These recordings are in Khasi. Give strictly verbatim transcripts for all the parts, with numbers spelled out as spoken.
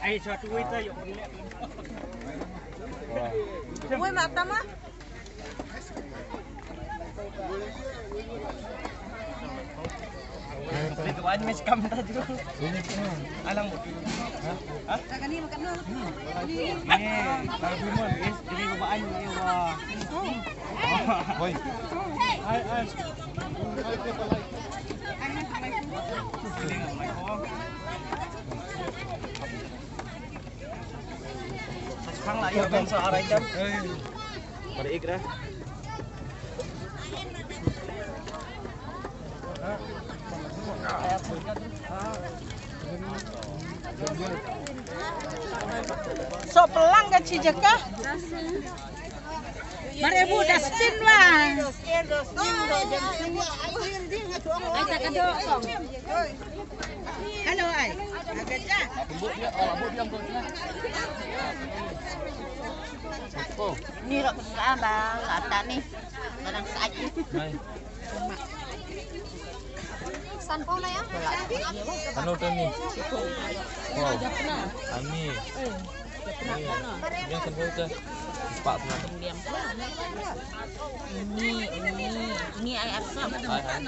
Ai, satu itu, yuk. Woi, mata mah. Ito, ano, mas kam tayo. Alang mo. Ha? Ni, para bumon, is, dili ko ba, ano, eh, wa. Hoy. Ay, ay. Khang la ïa ben sa arai jam. Para ik dah. So pelang ka chi jaka. Mar ibu dustin wa. Ai ta ka dok song. Hello ai. Ni rok sa ba la ta ni. Barang sa ai. Sanpau na ya? Ano to ni? Wow. Ani. Ni. Yang sanpau ka. Empat puluh. Ini, ini, ini ai asam. Ai, ai.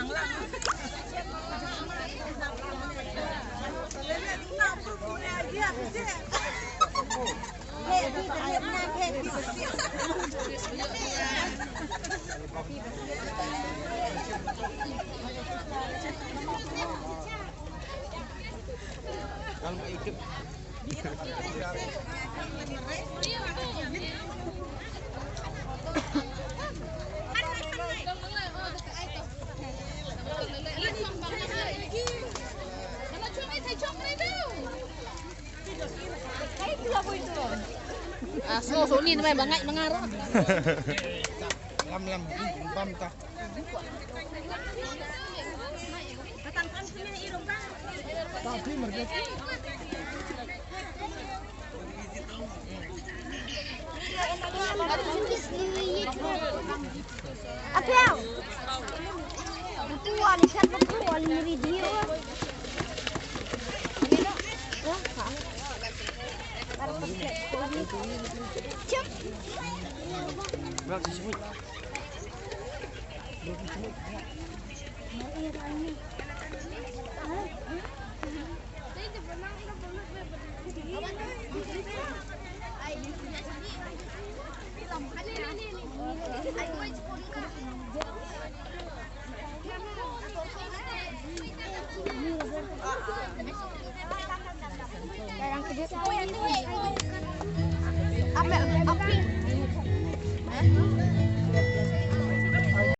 Ah, so, so ni namai bangai mengarap. Lam, lam, bam ta.